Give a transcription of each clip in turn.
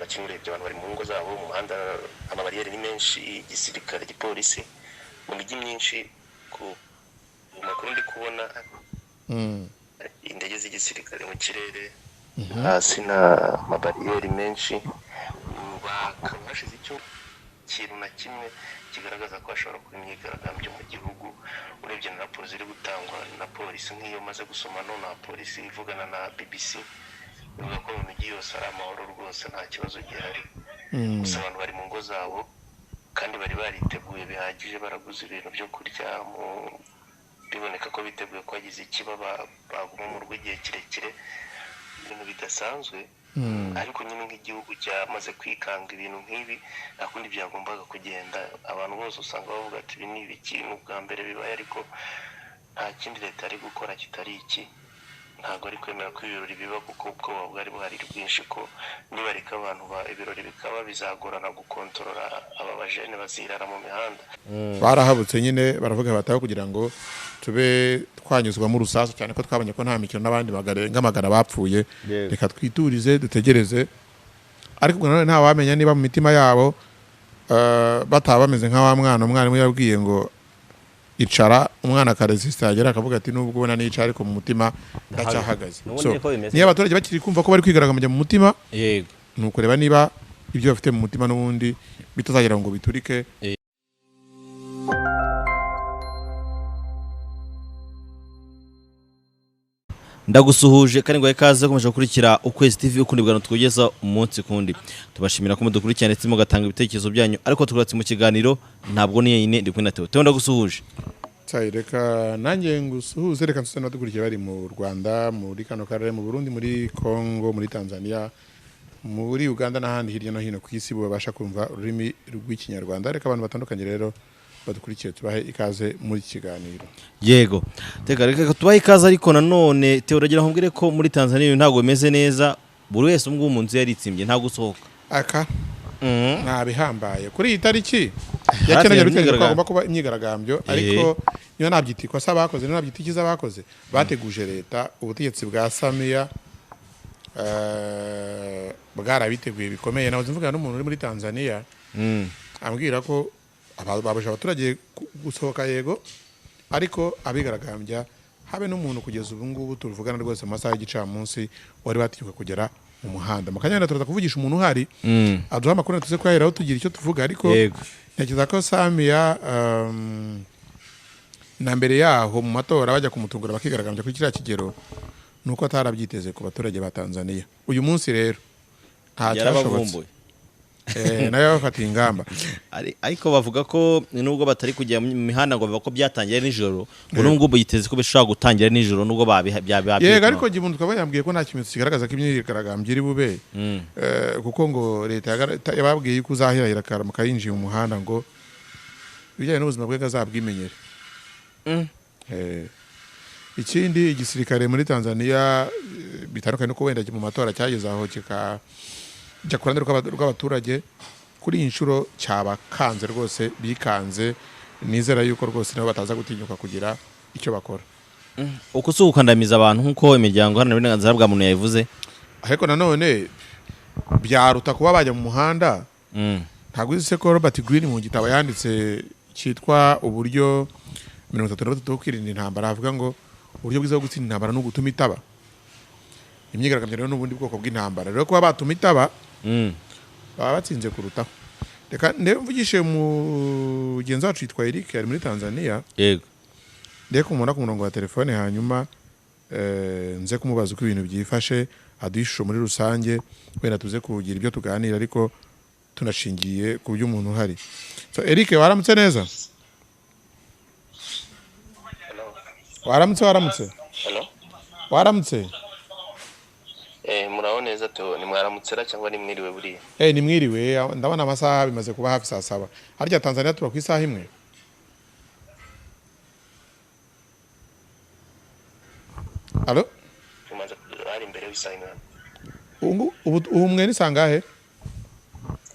Na kimwe. Urebye abantu bari mu ngo zabo, mu muhanda amabariyeri ni menshi, igisirikare, igipolisi mu mijyi myinshi. Ku makuru ndi kubona, indege z'igisirikare mu kirere, hasi na amabariyeri menshi. Bakaba hashize icyo kintu na kimwe kigaragaza ko hashobora kuba imyigaragambyo mu gihugu. Urebye na raporo ziri gutangwa na polisi, nk'iyo maze gusoma none, polisi ivugana na BBC ivuga ko mu mijyi yose ari amahoro rwose, nta kibazo gihari. Gusa abantu bari mu ngo zabo kandi bari bariteguye bihagije, baraguze ibintu byo kurya, mu biboneka ko biteguye ko hagize ikiba baguma mu rugo igihe kirekire, ibintu bidasanzwe. Ariko nyine nk'igihugu cyamaze kwikanga ibintu nk'ibi, nta kundi byagombaga kugenda. Abantu bose usanga bavuga ati: "Ibi ni ibiki? Ni ubwa mbere bibaye." Ariko nta kindi leta yari gukora kitari iki. Ntabwo ari kwemera ko ibirori biba, kuko ubwoba bwari buhari bwinshi ko nibareka abantu ibirori bikaba, bizagorana gukontorora aba bajene bazirara mu mihanda. Barahabutse nyine, baravuga bataho kugira ngo tube twanyuzwamo urusasu, cyane ko twabonye ko nta mikino n'abandi bagarenga magana bapfuye. Reka twiturize, dutegereze. Ariko ubwo nanone ntawamenya niba mu mitima yabo bataba bameze nka wa mwana umwarimu yabwiye ngo icara, umwana akaresisita, yagera akavuga ati: "Nubwo ubona nicara, ariko mu mutima ndacyahagaze." N'ubundi So, niko bimeze. niba abaturage bakiri kumva ko bari kwigaragambya mu mutima, ni ukureba niba ibyo bafite mu mutima n'ubundi bitazagera ngo biturike. Ndagusuhuje kandi ngo ikaze ukomeje gukurikira Ukwezi TV, ukundi bwantu twugeza umunsi kundi. Tubashimira ko mudukurikira ndetse mugatanga ibitekerezo byanyu. Ariko tugarutse mu kiganiro, ntabwo ni yenyine, ndi kumwe na Theo. Theo, ndagusuhuje. Tsayi, reka nanjye ngusuhuze. Reka nsuhuze n'abadukurikiye bari mu Rwanda, muri kano karere, mu Burundi, muri Congo, muri Tanzania, muri Uganda n'ahandi hirya no hino ku isi babasha kumva ururimi rw'Ikinyarwanda. Reka abantu batandukanye rero badukurikiye tubahe ikaze muri iki kiganiro. Yego, teka reka tubahe ikaze. Ariko nanone Theo, uragira ngo mbwire ko muri Tanzania ibintu ntabwo bimeze neza, buri wese ubu ngubu mu nzu yaritsimbye, nta gusohoka. Aka nta bihambaye. Kuri iyi tariki ya Harateye cyenda byari biteganyijwe ko imyigaragambyo. hagomba kuba imyigaragambyo, ariko niba nabyita ikosa bakoze, niba nabyita icyiza bakoze, bateguje leta. Ubutegetsi bwa Samiya bwarabiteguye bikomeye. Nahoze mvugana n'umuntu uri muri Tanzania, ambwira ko babujije abaturage gusohoka, yego, ariko abigaragambya habe n'umuntu kugeza ubu ngubu tuvugana rwose mu masaha y'igicamunsi wari watinyuka kugera mu muhanda. Mu kanya turaza kuvugisha umuntu uhari aduha amakuru, tuze kuyaheraho tugira icyo tuvuga. Ariko ntekereza ko Samiya na mbere yaho mu matora bajya kumutungura bakigaragambya kuri kiriya kigero, ni uko atarabyiteze ku baturage ba Tanzania. Uyu munsi rero nta cyashobotse. Yarabavumbuye. Nawe yabafatiye ingamba. Ariko bavuga ko nubwo batari kujya mu mihanda, ngo bavuga ko byatangiye nijoro, ngo nubwo yiteze ko bishobora gutangira nijoro nubwo babi Yego, ariko njye umuntu twaba yambwiye ko nta kimenyetso kigaragaza ko imyigaragambyo iri bube, kuko ngo leta yababwiye yuko uzahirahira akaramuka yinjiye mu muhanda, ngo ibijyanye n'ubuzima bwe azabwimenyere. Ikindi, igisirikare muri Tanzania, bitandukanye nuko wenda mu matora cyageze aho kikajya ku ruhande rw'abaturage, kuri iyi nshuro cyabakanze rwose, bikanze. Nizera yuko rwose nabo bataza gutinyuka kugira icyo bakora. Uku si ugukandamiza abantu nk'uko imiryango iharanira uburenganzira bwa muntu yabivuze? Ariko nanone byaruta kuba bajya mu muhanda. Ntabwo uzi se ko Robert Greene mu gitabo yanditse cyitwa Uburyo 33 bwo kwirinda intambara avuga ngo uburyo bwiza bwo gutsinda intambara ni ugutuma itaba? Imyigaragambyo rero ni ubundi bwoko bw'intambara. Rero kuba batuma itaba, baba batsinze kurutaho. Reka ndebe mvugishe mugenzi wacu yitwa Eric, ari muri Tanzania. Ndebe kumubona ku murongo wa telefone, hanyuma nze kumubaza uko ibintu byifashe, aduhe ishusho muri rusange, wenda tuze kugira ibyo tuganira ariko tunashingiye ku by'umuntu uhari. So Eric, waramutse neza? Hello. Waramutse, waramutse. Hello. Waramutse. Muraho neza Theo, ni mwaramutsera cyangwa ni mwiriwe buriya? Ni mwiriwe. Ndabona amasaha bimaze kuba hafi saa 7. Harya Tanzania tuba ku isaha imwe? Alo? Tumaze ari imbere y'isaha imwe. Ubu mwe ni sangahe?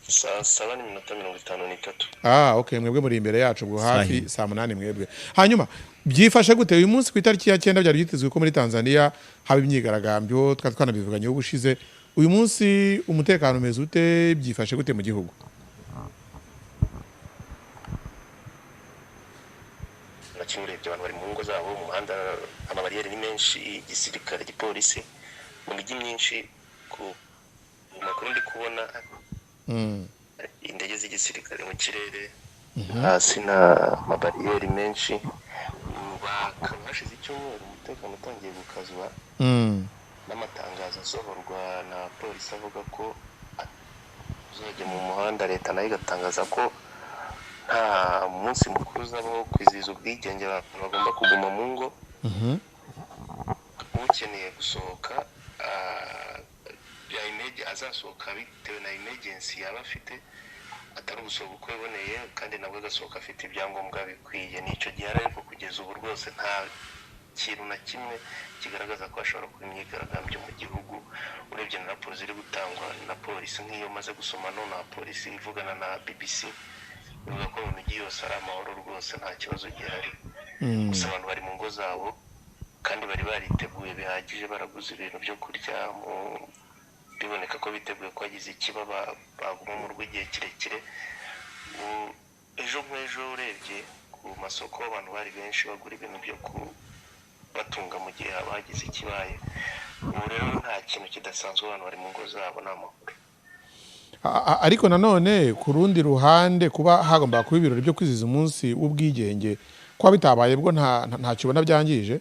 7:53. Ah, okay, mwebwe muri imbere yacu ubwo hafi Sahi. saa 8 mwebwe. Hanyuma byifashe gute uyu munsi ku itariki ya 9? Byari byitezwe ko muri Tanzania haba imyigaragambyo, twari twanabivuganyeho ubushize. Uyu munsi umutekano umeze ute, byifashe gute mu gihugu? Na kimwe urebye abantu bari mu ngo zabo, mu muhanda amabariyeri ni menshi, igisirikare, igipolisi, mu mijyi myinshi. Ku makuru ndi kubona, indege z'igisirikare mu kirere, hasi na amabariyeri menshi. Bakaba hashize icyumweru umutekano utangiye gukazwa, n'amatangazo asohorwa na polisi avuga ko uzajya mu muhanda. Leta nayo igatangaza ko nta munsi mukuru uzabaho kwizihiza ubwigenge, abantu bagomba kuguma mu ngo. Ukeneye gusohoka azasohoka bitewe na emergency yaba afite, atari ugusohoka uko yiboneye, kandi nabwo agasohoka afite ibyangombwa bikwiye. Nicyo gihe ariko kugeza ubu rwose nta kintu na kimwe kigaragaza ko hashobora kuba imyigaragambyo mu gihugu. Urebye na raporo ziri gutangwa na polisi, nk'iyo maze gusoma none polisi ivugana na BBC, ivuga ko mu mijyi yose ari amahoro rwose, nta kibazo gihari. Gusa abantu bari mu ngo zabo kandi bari bariteguye bihagije, baraguze ibintu byo kurya, biboneka ko biteguye ko hagize ikiba baguma mu rugo igihe kirekire. Ejo nk'ejo urebye ku masoko abantu bari benshi bagura ibintu byo kubatunga mu gihe haba hagize ikibaye. Ubu rero nta kintu kidasanzwe, abantu bari mu ngo zabo, ni amahoro. Ariko nanone ku rundi ruhande, kuba hagomba kuba ibirori byo kwizihiza umunsi w'ubwigenge, kuba bitabaye bwo ntacyo ubona byangije?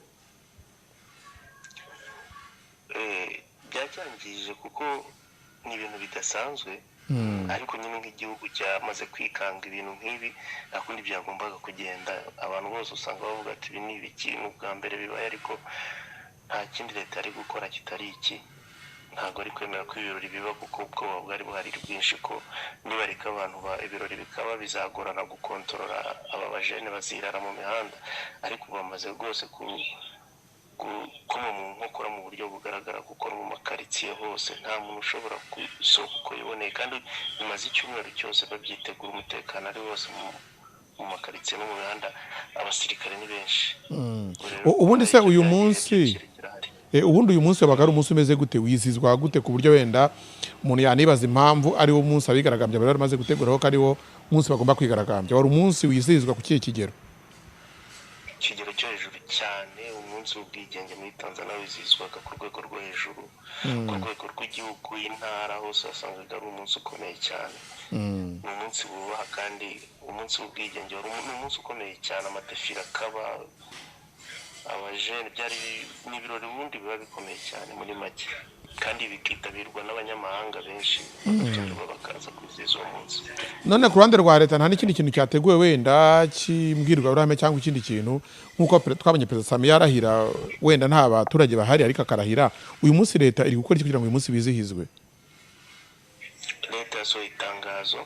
Byacyangije kuko ni ibintu bidasanzwe, ariko nyine nk'igihugu cyamaze kwikanga ibintu nk'ibi, nta kundi byagombaga kugenda. Abantu bose usanga bavuga ati ibi ni ibiki, ni ubwa mbere bibaye, ariko nta kindi leta yari gukora kitari iki. Ntabwo ari kwemera ko ibirori biba, kuko ubwoba bwari buhari bwinshi ko nibareka abantu ibirori bikaba bizagorana gukontorora aba bajene bazirara mu mihanda. Ariko bamaze rwose gukoma mu nkokora mu buryo bugaragara, kuko mu makaritsiye hose nta muntu ushobora gusohoka uko yiboneye, kandi bimaze icyumweru cyose babyitegura, umutekano ari wose mu makaritsiye no mu mihanda, abasirikare ni benshi. Ubundi se uyu munsi ubundi uyu munsi wabaga ari umunsi umeze gute, wizihizwa gute, ku buryo wenda umuntu yanibaza impamvu ari wo munsi abigaragambya bari bamaze guteguraho ko ari wo munsi bagomba kwigaragambya? Wari umunsi wizihizwa ku kihe kigero? Ikigero cyo hejuru cyane. Umunsi w'ubwigenge muri Tanzania wizihizwaga ku rwego rwo hejuru, ku rwego rw'igihugu, intara, hose wasangaga ari umunsi ukomeye cyane. Ni umunsi wubaha, kandi umunsi w'ubwigenge wari ni umunsi ukomeye cyane. Amadefile akaba, abajene, byari ni ibirori ubundi biba bikomeye cyane muri make, kandi bikitabirwa n'abanyamahanga benshi, bagatumirwa bakaza kwizihiza uwo munsi. None ku ruhande rwa leta nta n'ikindi kintu cyateguwe wenda cy'imbwirwaruhame cyangwa ikindi kintu, nk'uko twabonye Perezida Samia arahira, wenda nta baturage bahari ariko akarahira? Uyu munsi leta iri gukora iki kugira ngo uyu munsi wizihizwe? Leta yasohoye itangazo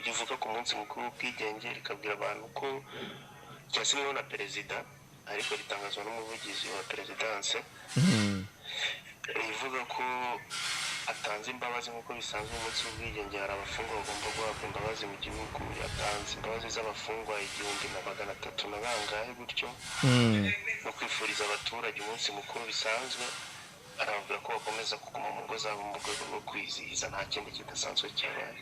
rivuga ku munsi mukuru w'ubwigenge, rikabwira abantu ko ryasinyweho na perezida, ariko ritangazwa n'umuvugizi wa perezidanse, rivuga ko atanze imbabazi. Nk'uko bisanzwe umunsi w'ubwigenge hari abafungwa bagomba guhabwa imbabazi mu gihugu. Yatanze imbabazi z'abafungwa 1300 na bangahe gutyo, no kwifuriza abaturage umunsi mukuru bisanzwe. Arababwira ko bakomeza kuguma mu ngo zabo mu rwego rwo kwizihiza, nta kindi kidasanzwe cyabaye.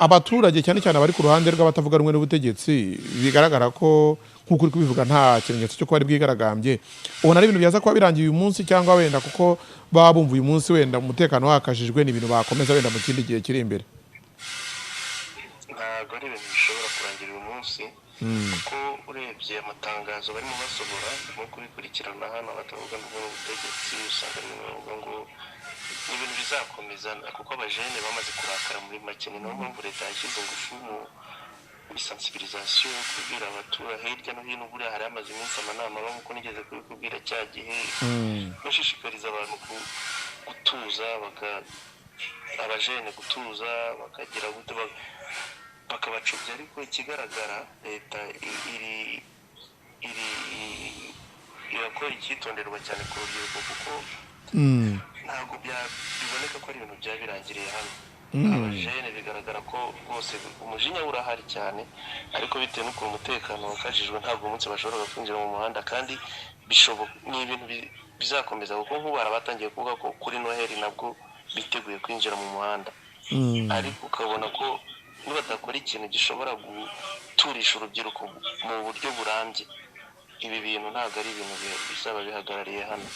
Abaturage cyane cyane abari ku ruhande rw'abatavuga rumwe n'ubutegetsi, bigaragara ko nk'uko uri kubivuga nta kimenyetso cyo kuba ari bwigaragambye. Ubona ari ibintu byaza kuba birangiye uyu munsi, cyangwa wenda kuko baba bumva uyu munsi wenda umutekano wakajijwe, ni ibintu bakomeza wenda mu kindi gihe kiri imbere? Ntabwo ari ibintu bishobora kurangira uyu munsi, kuko urebye amatangazo barimo basohora, barimo kubikurikirana hano, abatavuga rumwe n'ubutegetsi usanga barimo bavuga ngo ni ibintu bizakomeza, kuko abajene bamaze kurakara muri make. Ni nayo mpamvu leta yashyize ingufu muri sensibilisation, kubwira abaturage hirya no hino. Buriya hari hamaze iminsi amanama aba, nk'uko nigeze kubikubwira cya gihe, bashishikariza abantu gutuza, abajene gutuza, bakagira gute, bakabacubya. Ariko ikigaragara leta iri irakora icyitonderwa cyane ku rubyiruko, kuko ntabwo biboneka ko ari ibintu byaba birangiriye hano. Abajene bigaragara ko rwose umujinya urahari cyane, ariko bitewe n'ukuntu umutekano wakajijwe ntabwo umunsi bashoboraga kwinjira mu muhanda, kandi bishoboka ni ibintu bizakomeza, kuko nk'ubu hari abatangiye kuvuga ko kuri Noheli nabwo biteguye kwinjira mu muhanda. Ariko ukabona ko nibadakora ikintu gishobora guturisha urubyiruko mu buryo burambye, ibi bintu ntabwo ari ibintu bizaba bihagarariye hano.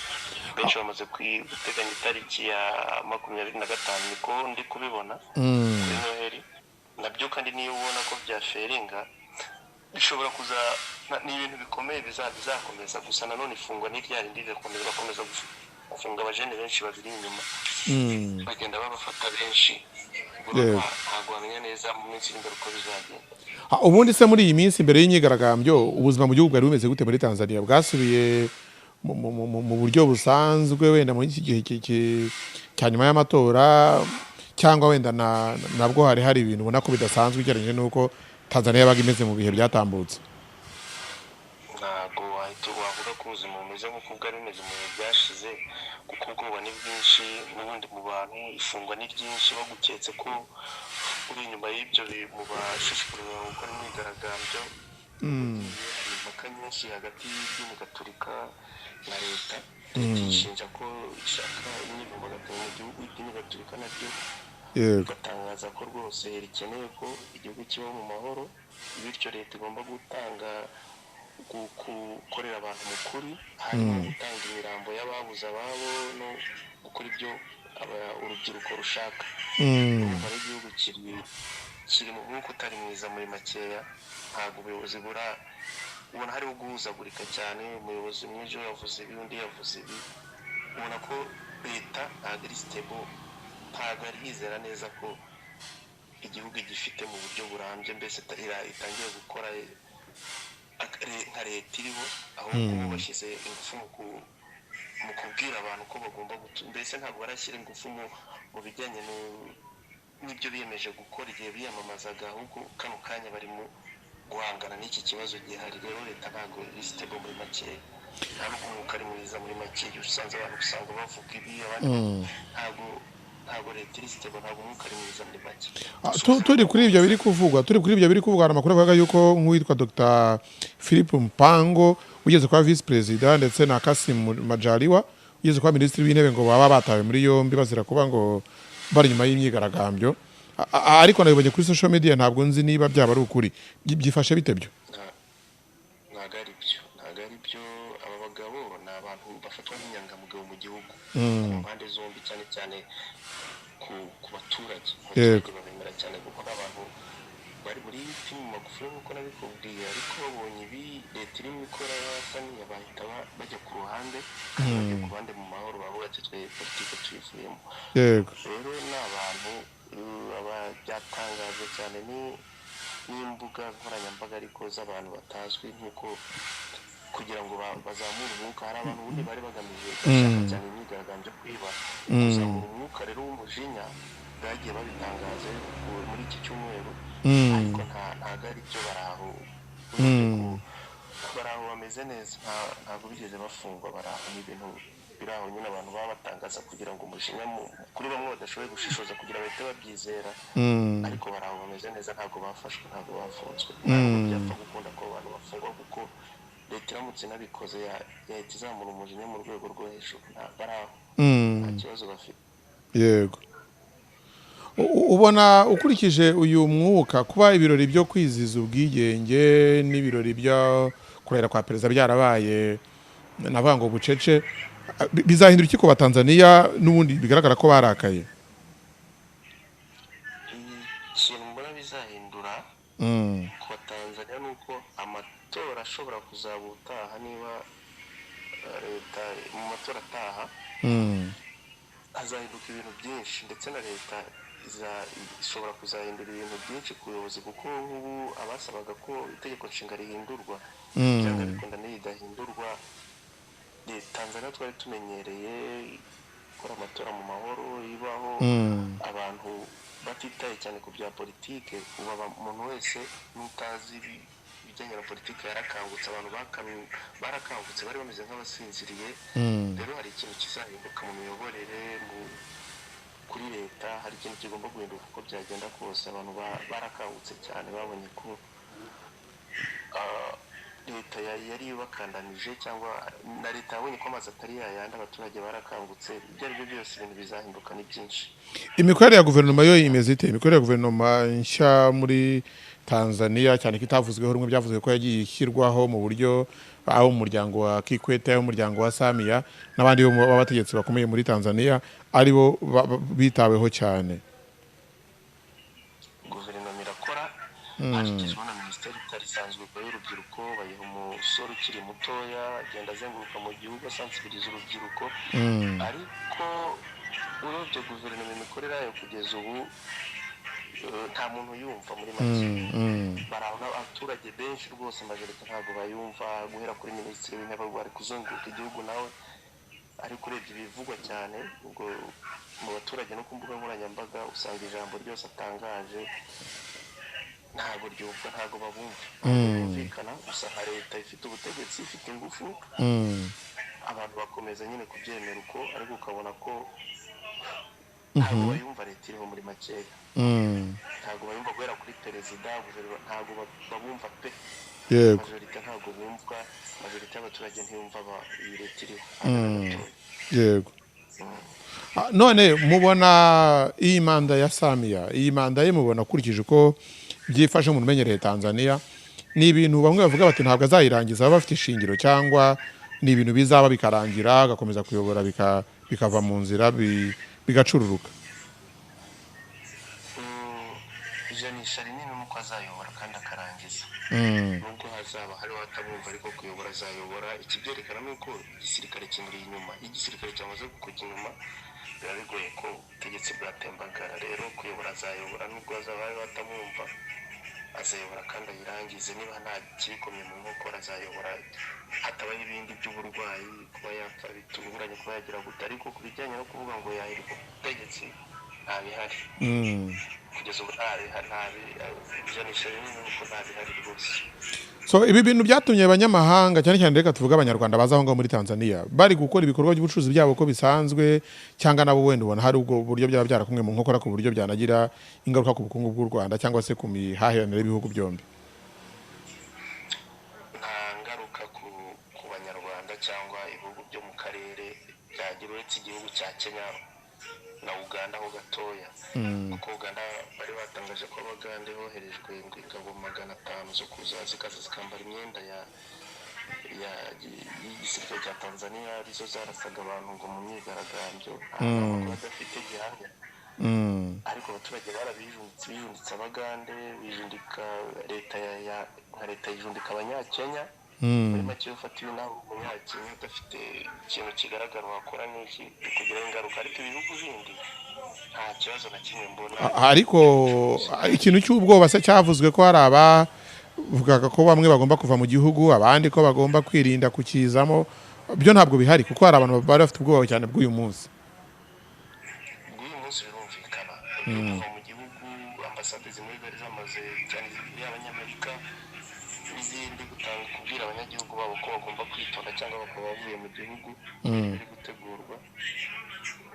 Benshi bamaze guteganya itariki ya 25, niko ndi kubibona, kuri Noheli nabyo. Kandi niyo ubona ko byaferinga bishobora kuza, ni ibintu bikomeye bizakomeza. Gusa nanone ifungwa n'iryarindi rirakomeza, bakomeza gufunga abajene benshi babiri inyuma, bagenda babafata benshi. Ntabwo wamenya neza mu minsi iri imbere uko bizagenda. Ubundi se muri iyi minsi mbere y'imyigaragambyo ubuzima mu gihugu bwari bumeze gute muri Tanzania? Bwasubiye mu buryo busanzwe wenda muri iki gihe cya nyuma y'amatora, cyangwa wenda nabwo hari ibintu ubona ko bidasanzwe ugereranyije n'uko Tanzania yabaga imeze mu bihe byatambutse? Ntabwo wahita wavuga ko ubuzima bumeze nk'uko bwari bumeze mu bihe byashize, kuko ubwoba ni bwinshi n'ubundi mu bantu, ifungwa ni ryinshi, baguketse ko uri inyuma y'ibyo mu bashishikariza gukora imyigaragambyo. Hari impaka nyinshi hagati y'idini gatolika na leta. Leta ishinja ko ishaka imyivumbagatanyo mu gihugu, idini gatolika naryo rigatangaza ko rwose rikeneye ko igihugu kibaho mu mahoro, bityo leta igomba gutanga gukorera abantu mu kuri, harimo gutanga imirambo y'ababuze ababo no gukora ibyo urubyiruko rushaka. Urumva rero igihugu kiri mu mwuka utari mwiza muri makeya. Ntabwo ubuyobozi ubona hariho guhuzagurika cyane, umuyobozi umwe ejo yavuze ibi, undi yavuze ibi. Ubona ko leta ntabwo iri stable, ntabwo yari yizera neza ko igihugu gifite mu buryo burambye, mbese itangiye gukora nka leta iriho, ahubwo bo bashyize ingufu mu kubwira abantu ko bagomba, mbese ntabwo barashyira ingufu mu bijyanye n'ibyo biyemeje gukora igihe biyamamazaga, ahubwo kano kanya bari mu guhangana n'iki kibazo gihari. Rero leta ntabwo iri stable muri makeya, nta n'ubwo umwuka ari mwiza muri makeya. Usanze abantu usanga bavuga ibi, abandi ntabwo leta iri stable, ntabwo umwuka ari mwiza muri make. Turi kuri ibyo biri kuvugwa, hari amakuru avuga yuko nk'uwitwa Dr Philip Mpango ugeze kuba visi perezida ndetse na Kassim Majaliwa ugeze kuba minisitiri w'intebe ngo baba batawe muri yombi bazira kuba ngo bari inyuma y'imyigaragambyo. Ariko nabibonye kuri social media, ntabwo nzi niba byaba ari ukuri. Byifashe bite byo? Ntabwo ari byo, ntabwo ari byo. Aba bagabo ni abantu bafatwa nk'inyangamugayo mu gihugu ku mpande zombi, cyane cyane ku baturage. Abaturage babemera cyane kuko ni abantu bari muri timu Magufuli nk'uko nabikubwiye, ariko babonye ibi leta irimo ikora y'abasaniya bahita bajya ku ruhande, kandi bajya ku ruhande mu mahoro, bavuga ati twe politike tuyivuyemo. Rero ni abantu byatangajwe cyane n'imbuga nkoranyambaga ariko z'abantu batazwi, nk'uko kugira ngo bazamure umwuka. Hari abantu ubundi bari bagamije bashaka cyane imyigaragambyo kwiba, kuzamura umwuka rero w'umujinya, bagiye babitangaza muri iki cyumweru, ariko ntabwo ari byo. Bari aho bameze neza, ntabwo bigeze bafungwa, bari aho. Ni ibintu biri aho nyine abantu baba batangaza kugira ngo umujinya kuri bamwe badashoboye gushishoza kugira bahite babyizera, ariko bari aho bameze neza, ntabwo bafashwe, ntabwo bafunzwe. Ntabwo byapfa gukunda ko abantu bafungwa, kuko leta iramutse inabikoze yahita izamura umujinya mu rwego rwo hejuru. Bari aho, nta kibazo bafite. Yego. Ubona ukurikije uyu mwuka, kuba ibirori byo kwizihiza ubwigenge n'ibirori byo kurahira kwa perezida byarabaye navuga ngo bucece, bizahindura iki ku Batanzaniya n'ubundi bigaragara ko barakaye? Ikintu mbona bizahindura ku Batanzaniya ni uko amatora ashobora kuzaba ubutaha, niba leta mu matora ataha hazahinduka ibintu byinshi, ndetse na leta ishobora kuzahindura ibintu byinshi ku buyobozi, kuko nk'ubu abasabaga ko itegeko nshinga rihindurwa, byanga bikunda niridahindurwa, Tanzania twari tumenyereye gukora amatora mu mahoro, ibaho abantu batitaye cyane ku bya politike. Ubu umuntu wese n'utazi ibijyanye na politike yarakangutse, abantu barakangutse, bari bameze nk'abasinziriye. Rero hari ikintu kizahinduka mu miyoborere, Kuri leta hari ikintu kigomba guhinduka uko byagenda kose. Abantu barakangutse cyane, babonye ko leta yari ibakandamije, cyangwa na leta yabonye ko amazi atari yayandi. Abaturage barakangutse. Ibyo ari byo byose, ibintu bizahinduka ni byinshi. Imikorere ya guverinoma yo imeze ite? Imikorere ya guverinoma nshya muri Tanzania, cyane ko itavuzweho rumwe, byavuzwe ko yagiye ishyirwaho mu buryo aho umuryango wa Kikwete, aho umuryango wa Samia n'abandi bo mu b'abategetsi bakomeye muri Tanzania aribo bitaweho cyane. Guverinoma irakora. Hashyizweho na minisiteri itari isanzwe y'urubyiruko, bayiha umusore ukiri mutoya, agenda azenguruka mu gihugu asansibiriza urubyiruko. Ariko urebye guverinoma, imikorere yayo kugeza ubu, nta muntu uyumva muri make. Barabona abaturage benshi rwose, majorité ntabwo bayumva, guhera kuri minisitiri w'intebe bari kuzenguruka igihugu nawe. Ariko urebye ibivugwa cyane ubwo mu baturage no ku mbuga nkoranyambaga, usanga ijambo ryose atangaje ntabwo ryumvwa, ntabwo babumva, ntabwo bumvikana. Gusa nka leta ifite ubutegetsi, ifite ingufu, abantu bakomeza nyine kubyemera uko, ariko ukabona ko ntabwo bayumva leta iriho muri makeya. Ntabwo bayumva, guhera kuri perezida, guverinoma, ntabwo babumva pe. Majorité ntabwo bumvwa, majorité y'abaturage ntiyumva iyi leta iriho habe na gatoya. Yego. None mubona iyi manda ya Samia, iyi manda ye, mubona ukurikije uko byifashe, umuntu umenyereye Tanzania, ni ibintu bamwe bavuga bati ntabwo azayirangiza, baba bafite ishingiro, cyangwa ni ibintu bizaba bikarangira agakomeza kuyobora, bikava mu nzira, bigacururuka? Ijanisha rinini ni uko azayobora kandi akarangiza, nubwo hazaba hariho abatamwumva, ariko kuyobora azayobora. Ikibyerekana ni uko igisirikare kimuri inyuma. Iyo igisirikare cyamaze kujya inyuma, biba bigoye ko ubutegetsi bwatembagara. Rero kuyobora azayobora, nubwo hazaba hariho abatamwumva, azayobora kandi ayirangize. Niba nta kibikomye mu nkokora, azayobora, hatabaho ibindi by'uburwayi, kuba yapfa bitunguranye, kuba yagira gute. Ariko ku bijyanye no kuvuga ngo yahirwa ubutegetsi, ntabihari. Kugeza ubu ntabihari, ijanisha rinini ni uko ntabihari rwose. So ibi bintu byatumye abanyamahanga, cyane cyane reka tuvuge abanyarwanda baza aho ngaho muri Tanzania, bari gukora ibikorwa by'ubucuruzi byabo uko bisanzwe, cyangwa nabo wenda ubona hari ubwo buryo byaba byarakumwe mu nkokora, ku buryo byanagira ingaruka ku bukungu bw'u Rwanda cyangwa se ku mihahiranire y'ibihugu byombi? Nta ngaruka ku banyarwanda cyangwa ibihugu byo mu karere byagira, uretse igihugu cya Kenya na Uganda ho gatoya, kuko Uganda bari batangaje ko abagande hoherejwe ngo ingabo 500 zo kuza zikaza zikambara imyenda ya y'igisirikare cya Tanzania, arizo zarasaga abantu ngo mu myigaragambyo. Amakuru adafite gihamya, ariko abaturage barabijunditse, bijunditse abagande, bijundika leta nka leta yijundika abanyakenya. Muri make, iyo ufatiwe nawe umunyakenya udafite ikintu kigaragara wakora n'iki, bikugiraho ingaruka. Ariko ibihugu bindi nta kibazo na kimwe mbona. Ariko ikintu cy'ubwoba se cyavuzwe ko hari abavugaga ko bamwe bagomba kuva mu gihugu, abandi ko bagomba kwirinda kukizamo, byo ntabwo bihari? Kuko hari abantu bari bafite ubwoba cyane bw'uyu munsi. Bw'uyu munsi birumvikana, ibyo kuva mu gihugu, ambasade zimwe zari zamaze, cyane y'abanyamerika n'izindi, gutanga kubwira abanyagihugu babo ko bagomba kwitonda cyangwa bakaba bavuye mu gihugu, biri gutegurwa.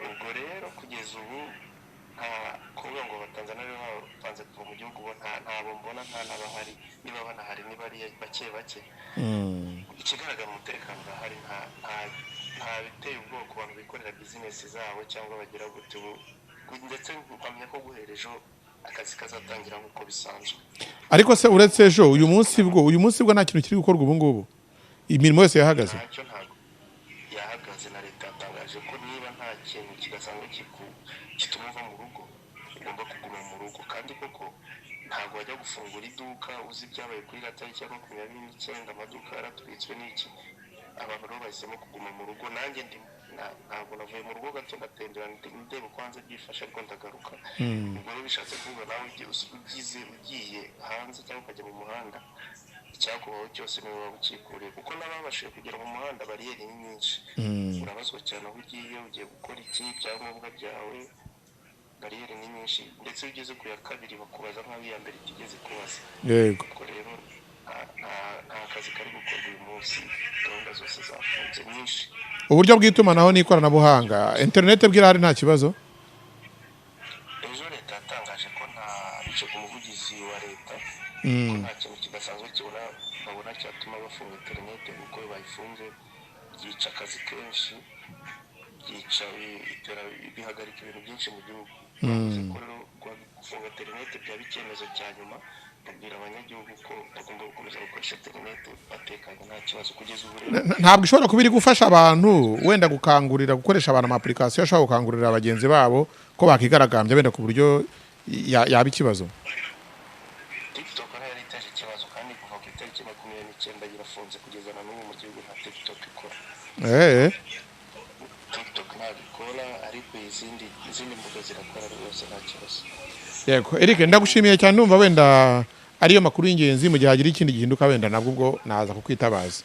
Ubwo rero kugeza ubu nta kuvuga ngo abatanzaniya bapanze kuva mu gihugu, bo ntabo mbona, nta n'abahari. Niba banahari niba ari bake bake. Ikigaragara, umutekano urahari, nta biteye ubwoba ku bantu bikorera bizinesi zabo cyangwa bagira gute. Ubu ndetse mpamya ko guhera ejo akazi kazatangira nk'uko bisanzwe. Ariko se uretse ejo, uyu munsi bwo nta kintu kiri gukorwa ubu ngubu? Imirimo yose yahagaze? Ntacyo, ntabwo yahagaze. Na leta yatangaje ko niba nta kintu kidasanzwe gituma uva mu rugo, ugomba kuguma mu rugo. Kandi koko ntabwo wajya gufungura iduka uzi ibyabaye kuri iriya tariki ya 29, amaduka yaratwitswe n'iki. Abantu rero bahisemo kuguma mu rugo. Nanjye ndi ntabwo navuye mu rugo, gato ndatembera, ndeba uko hanze byifashe, ariko ndagaruka. Ubwo rero bishatse kuvuga nawe ugize ugiye hanze cyangwa ukajya mu muhanda, icyakubaho cyose niwe waba ukikuriye, kuko n'ababashije kugera mu muhanda, bariyeri ni nyinshi. Urabazwa cyane aho ugiye, ugiye gukora iki, ibyangombwa byawe. Bariyeri ni nyinshi, ndetse iyo ugeze ku ya kabiri bakubaza nk'aho iya mbere itigeze kubaza. Ubwo rero nta kazi kari gukorwa uyu munsi, gahunda zose zafunze nyinshi. Uburyo bw'itumanaho n'ikoranabuhanga, interineti bw'irahari, nta kibazo? Ko nta kintu kidasanzwe kibona babona cyatuma bafunga interineti, kuko iyo bayifunze byica akazi kenshi, byica bihagarika ibintu byinshi mu gihugu. Bavuze ko rero gufunga interineti byaba icyemezo cya nyuma, babwira abanyagihugu ko bagomba gukomeza gukoresha interineti batekanye, nta kibazo kugeza ubu rero. Ntabwo ishobora kuba iri gufasha abantu wenda gukangurira gukoresha abantu ama application ashobora gukangurira bagenzi babo ko bakigaragambya, wenda ku buryo yaba ikibazo. TikTok nayo yari iteje ikibazo, kandi kuva ku itariki 29 irafunze, kugeza na n'ubu mu gihugu nta TikTok ikora. TikTok ntabwo ikora, ariko izindi mbuga zirakora rwose, nta kibazo. Yego Eric, ndagushimiye cyane. Ndumva wenda ariyo makuru y'ingenzi. Mu gihe hagira ikindi gihinduka, wenda nabwo ubwo naza kukwitabaza.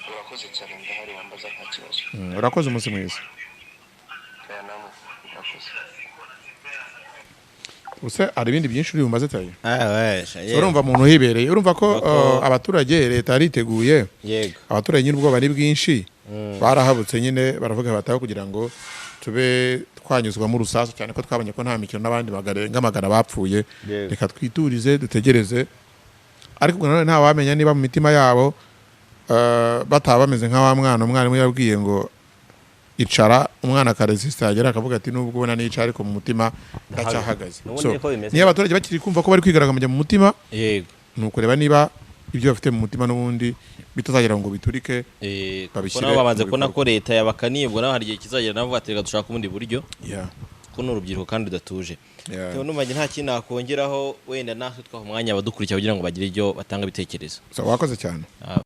Urakoze cyane, ndahari, wambaza, nta kibazo. Urakoze, umunsi mwiza. Aya namwe, murakoze. Ubuse hari ibindi byinshi uri bumaze tayo? Ah, ouais. Urumva umuntu uhibereye, urumva ko Urumva ko abaturage, leta yariteguye. Abaturage nyine ubwoba ni bwinshi, barahabutse nyine, baravuga bataho kugira ngo tube twanyuzwamo urusasu, cyane ko twabonye ko nta mikino n'abandi bagarenga magana bapfuye. Reka twiturize, dutegereze. Ariko ubwo nanone ntawamenya niba mu mitima yabo bataba bameze nka wa mwana umwarimu yabwiye ngo icara, umwana akaresisita, yagera akavuga ati: "Nubwo ubona nicara, ariko mu mutima ndacyahagaze." N'ubundi So, niko bimeze. niba abaturage bakiri kumva ko bari kwigaragambya mu mutima, ni ukureba niba ibyo bafite mu mutima n'ubundi bitazagera ngo biturike, Kuko babishyire nabo bamaze mu kubona bikorwa. ko leta yabakaniye, ubwo nabo hari igihe kizagera nabo bati: "Reka dushake ubundi buryo," kuko ni urubyiruko kandi rudatuje. Theo, numva njye nta kintu nakongeraho, wenda natwe twaha umwanya abadukurikira kugira ngo bagire ibyo batanga ibitekerezo. So, wakoze cyane. Ah.